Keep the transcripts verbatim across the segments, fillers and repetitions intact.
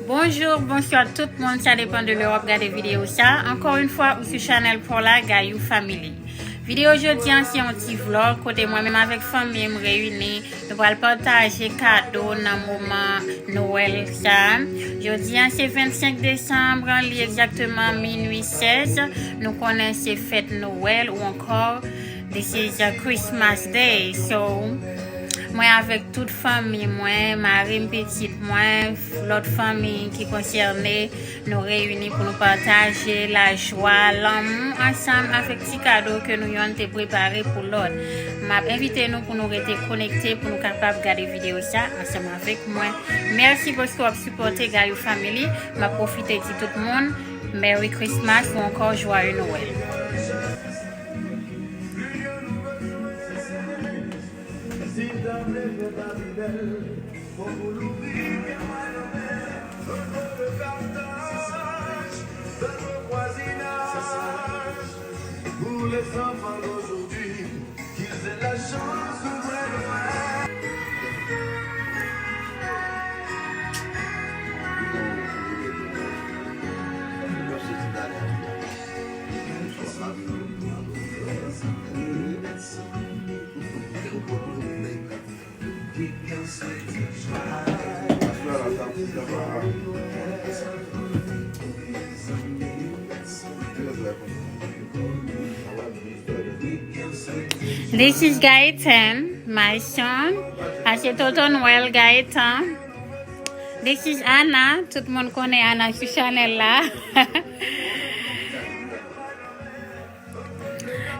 Bonjou, bonswa tout moun, sa depann de lè w ap gade videyo sa. Ankò yon fwa, ou sou chanèl pa w la, Gayou Family. Videyo jodi an se yon ti vlog kote mwen menm avèk fanmi m reyini, nou pral pataje kado nan moman Nwèl sa. Jodi an se vennsenk desanm, li egzakteman minui sèz. Nou konnen se fèt Nwèl ou ankò this is a Christmas day. So, mwen avèk tout fanmi mwen, mari m, pitit mwen, lòt fanmi ki konsène, nou reyini pou nou pataje lajwa, lanmou ansanm avèk ti kado ke nou yonn te prepare pou lòt. M ap envite nou pou nou rete konekte pou nou kapab gade videyo sa ansanm avèk mwen. Mèsi paske w ap sipòte Gayou Family. M ap pwofite di tout moun Merry Christmas ou ankò Joyeux Noël. Si w ta vle fè pa pi bèl, fòk ou louvri kè w a lanmè, fòk ou fè pataj, dans le voisinage, pour les enfants d'aujourd'hui, qu'ils aient la chance d'ouvrir le. This is Gaëtan, my son. Sa se Tonton Nwèl Gaëtan. This is Anna. Tout moun konnen Anna sou chanèl la.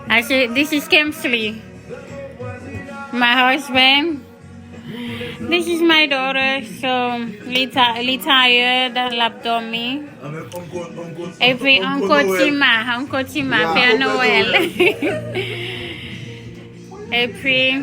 Sa se, this is Kemsley, my husband. This is my daughter. So, li ta-, li tired, l ap dòmi. Epi, Uncle Tima, Uncle Tima, Père Noël. Epi,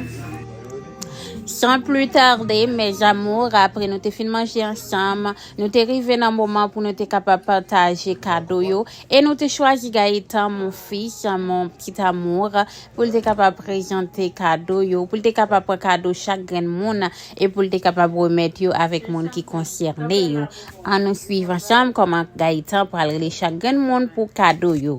sans plus tarder, mes amours, apre nou te fin manje ansanm, nou te rive nan moman pou nou te kapab pataje kado yo. E nou te chwazi Gaëtan, mon fils, mon petit amour, pou l te kapab prezante kado yo, pou l te kapab pran kado chak grenn moun, e pou l te kapab remèt yo avèk moun ki konsène yo. Ann nou swiv ansanm kòman Gaëtan pral rele chak grenn moun pou kado yo.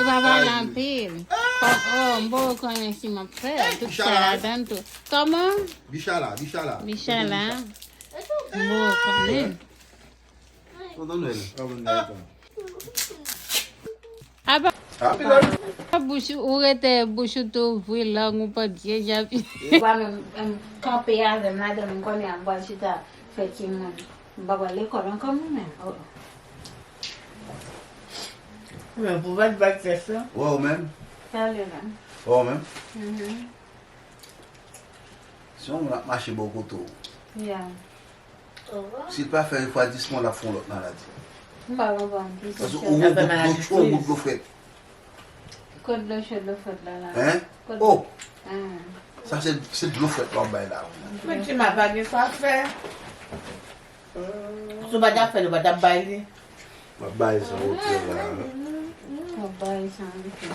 Yo pa pale anpil. Kòm, oh, m poko konnen si m ap fè. Tout sa ladan tou. Kòman? Bichala, bichala. Bichala. M poko konnen. Tonton Nwèl. Apa, apa bouch ou, ou rete bouch ou tou ouvri lang ou pa dye japi. Ou pa menm, menm kanpe avè m ladan, m konnen ap pral chita fè timoun. M pa pral lekòl ankò mwen menm. Oh. Men pou bat bak tès la. Wè ou menm? Pale la. Wè ou menm? Mhm. Si yon moun ap mache bò kote w, yeah, si l pa fè refwadisman, l ap fè yon lòt maladi. M pa konprann ki se sa. Paske ou gon gout dlo cho, ou gon gout dlo frèt. Kot dlo cho, dlo frèt la la? Hein? Oh! Sa se, se dlo frèt w ap bay la. Men ti ma pa gen sa fè. Si w pa t ap fè l, ou pa t ap bay li. M ap bay sa otè la. M ap bay sa otè.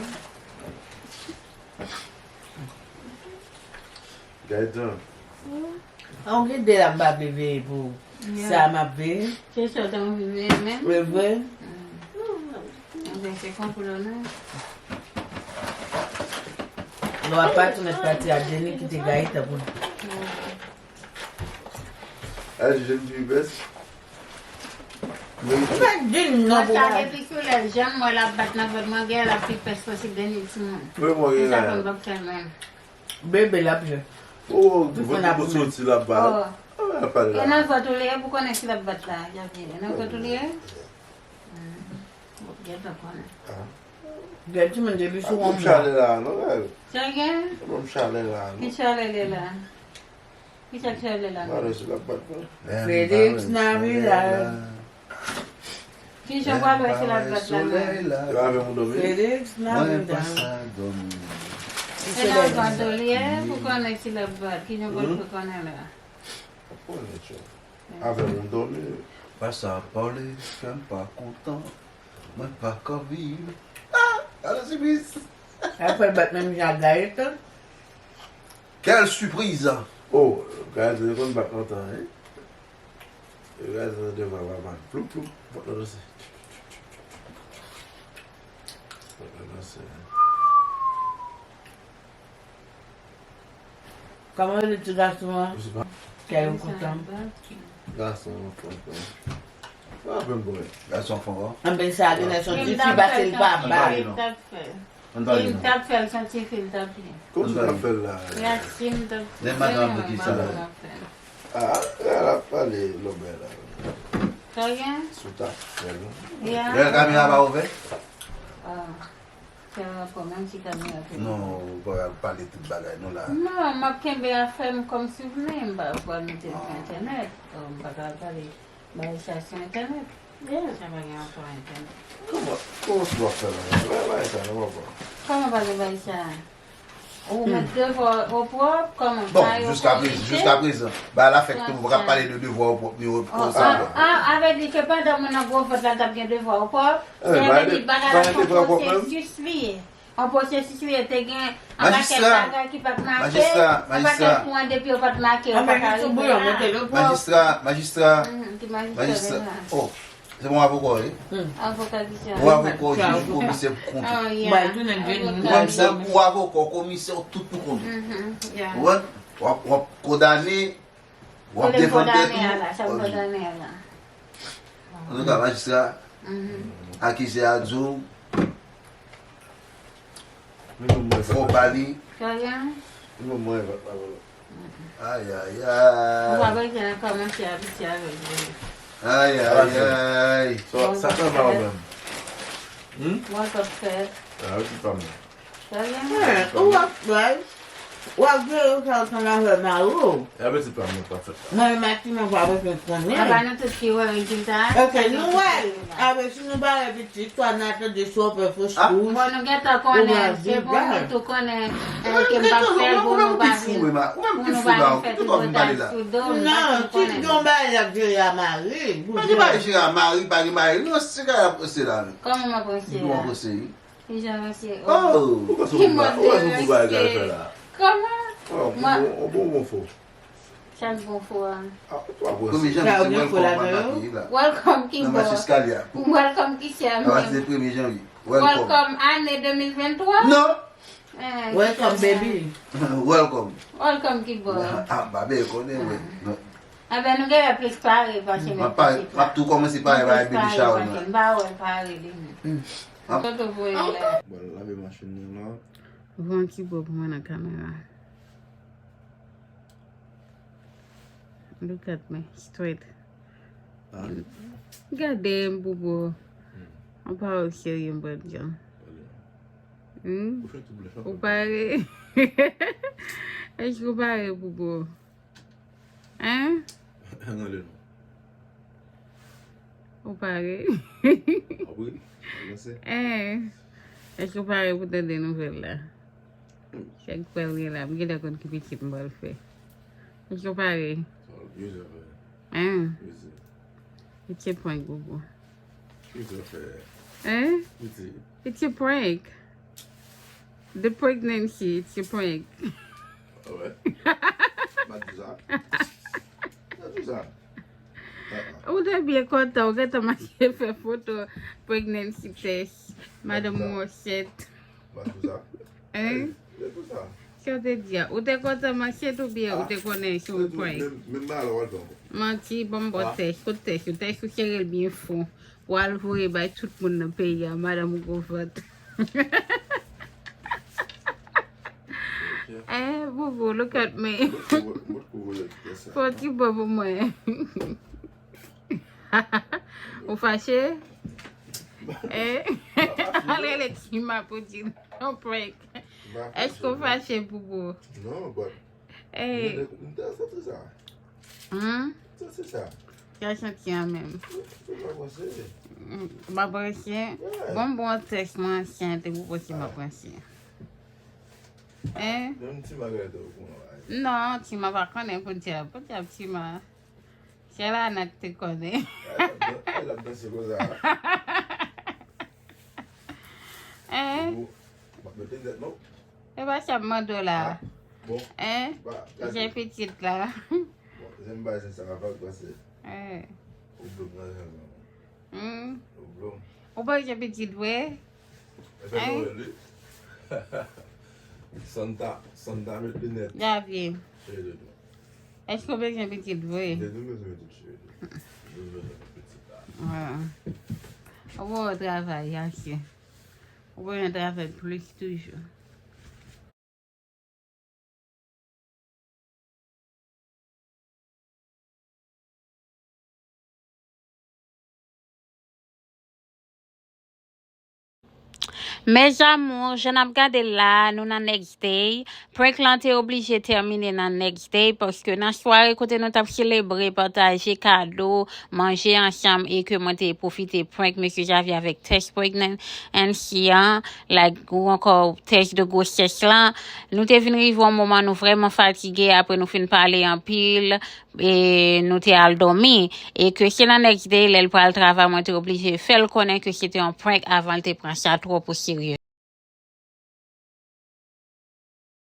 Gaëtan. An gen de la m pa vle veye pou sa m ap veye. Se sa w te anvi veye menm? Vre, vre. Anben se konplo nou. Lè w ap pati, w mèt pati a Jenny kite Gaëtan pou nou. Al jwenn Jimmy Best. Mwen pa di non pou mwen. Depi sou lè janm mwen l ap bat nan vant mwen, gen l ap pi pès pase dènye timoun. Mwen mwen gen la. Sa fè m p ap fè l menm. Bebe l ap jwe. Oh, vant mwen soti l ap bat. Oh. E nan vant ou li ye pou konnen si l ap bat la, Javier. E nan vant ou li ye? Hmm. Bon, gentan konnen. Gen timoun depi sou yon mwa. Chalè la non, gade. Sa gen? Bon, chalè la non. Ki chalè li la? Ki sa k fè l la? Mwen wè si l ap bat mwen. Félix Navidad. Ki jan w pral wè si l ap bat la menm? E pa avè m ou dòmi? Félix Navidad. E nan vant ou li ye pou konnen si l ap bat. Ki jan w pral fè konnen la? Konnen, tchè. Avè m ou dòmi? Pa sa pale, fè m pa kontan. Mwen pa ka viv. Ah, gade sipris. Apre bat menm jan ak Gaëtan. Quelle surprise! Oh, Gaëtan konn bat lontan, hein? Gaëtan devan papa, ploup, ploup, pot nan dosye. Pot nan dosye. Kòman rele ti gason an? Kè yo kontan. Gason an kontan. Pa pè bwè. Gason fò. Anben sa genlè se yon ti fi pase l pa bay. Ann pale non. Ann pale non. Li t ap fè l santi fi l t ap ye. Kòman sa t ap fè l la? Mèsi, m t ap fè l. Lè madanm ap di sa la. Ah, l ap pale lòbè la. Sa gen? Sou t ap fè l. Lè kamera pa ouvè? Ah. Fè rapò, menm si kamera fèmen. Non, ou pa pral pale tout bagay non la. Non, m ap kenbe afè m kòm souvni, m pa pral mete l sou entènèt. Oh, m pa ka pale bagay sa sou entènèt. Sa pa gen rapò entènèt. Kòman, kòman w ap fè bagay sa? Bagay sa, non, papa. Kòman pa gen bagay sa? Ou met devwa w opwòp, kòman? Bon, bagay opwòp, jiska prezan, bagay la fèt tou, ou pa ka pale de devwa opwòp ni opwòp sa. Ah, ah, avè di ke pandan moun nan gwo vant la, l t ap gen devwa opwòp. Eh, sa vle di bagay la se yon pwosesis li ye. Yon pwosesis li ye, te gen yon pakèt bagay ki pa t make, yon pakèt pwen depi yo pa t make, yo pa ka rive la. Majistra, majistra, majistra, oh, se bon avoka w ye? Avoka ki sa? Ou avoka w, jij, komisè pou kont ou. Ou menm se ou avoka w, komisè w, tout pou kont ou. Ou wè? W ap, w ap kondane. W ap defann tèt ou. Antouka, majistra, akize a di w fò w ba li. Ayayay. Ou pa bezwen kòmanse abitye avè l. Ayayay. Sa, sa fè mal menm. Mwen k ap fè. Sa, se pa mwen. Trè byen. Ou ap bay. W ap jere sa ansanm avè mari w. E a pitit pa mwen k ap fèt la. Mwen e Maximan pa bezwen konnen. Apa nou tout ki wè rezilta a? Oke, nou wè. Apre si nou pa wè pitit, swa n a tande chofè fos wouj. Bon, nou gentan konnen, se pou nou tou konnen, eh, ke m p ap fè l pou nou pa vin, pou nou pa vin fè tripotaj sou do m. Non, si gen yon bagay l ap jere a mari. Pa gen bagay jere a mari, pa gen mari. Non, se kay ap ranse la menm. Kòman m ap ranse la? Kijan mesye? Oh! Ou panse ou pou bagay sa la? Kòman? Ou bon, ou bon fo. Sa k bon fò a? Premye janvye se welcome, m ap makiye la. Welcome ki bò? Nan mach eskalye a. Welcome ki sè a menm? Apati de premye janvye. Welcome. Welcome ane de mil venntwa? Non. Welcome, baby. Welcome. Welcome ki bò? Ah, babe, konnen, wi. Enben, nou genlè plis pare pase menm pitit la. M ap tou kòmanse pare bagay baby shower mwen. M pa wè l pare li menm. Toto voye l la. Bon, lave machin nan la. Van ki bò pou mwen nan kamera. Look at me, straight. Gade m, Boubou. An pawòl serye, m pral di w. Hmm? Ou pare? Èske ou pare, Boubou? Hein? Ou pare? Hein? Èske ou pare pou tande nouvèl la? Sa k pral gen la, m gentan konn ki pitit m pral fè. Èske ou pare? Hein? It's a prank, Boubou. Hein? It's a prank. The pregnancy, it's a prank. Ah ouais? Pas de ça. Pas de ça. Ou te byen kontan, ou gentan mache fè foto pregnancy test. Madanm ou ansent. Hein? Sa w te di a? Ou te kontan manchèt oubyen ou te konnen se yon prank? Manti, ban m ba w tèch, kot tèch ou? Tèch ou sere l byen fon. W al voye bay tout moun nan peyi a, madanm ou gwo vant. Eh, Boubou, look at me. Fò ti bò pou mwen. Ou fache? Eh? Al rele Tima pou di l yon prank. Èske w fache, Boubou? Non, but m te santi sa. Hmm? Santi sa. Sa santi an menm. M ap ranse. M ap ranse? Bon, bon, tèch mwen ansyen, te pou pwoche m ap ranse. Hein? Menm Tima gade w pou mwen. Non, Tima pa konnen pou dyab. Pou dyab Tima. Se la nan te konnen. Ay, l ap dan-, ay, l ap danse konsa. Hein? Bon, m ap mete nèt, non? E pa sa m mande w la. Hein? Jan pitit la. Bon, jan m pa jan sa va pase. Hein? Ou blok nan jan sa. Hmm. Ou blok. Ou pa jan pitit vre? Hein? Santa, Santa met linèt. Javye. Èske w bezwen pitit vre? Mwen bezwen pitit, cheri. Mwen bezwen pitit la. Ou bon travay, Yasin. Ou bezwen travay plis toujou. Mes amours, jan n ap gade l la, nou nan next day. Prank lan te oblije tèmine nan next day, paske nan sware kote nou t ap selebre, pataje kado, manje ansanm, e ke mwen te pwofite prank mesye Javi avèk test pregnancy an, like, ou ankò test de grossesse lan. Nou te vin rive yon moman nou vrèman fatige, apre nou fin pale anpil, e nou te al dòmi, e ke se nan next day, lè l pral travay, mwen te oblije fè l konnen ke se te yon prank avan l te pran sa twòp o serye.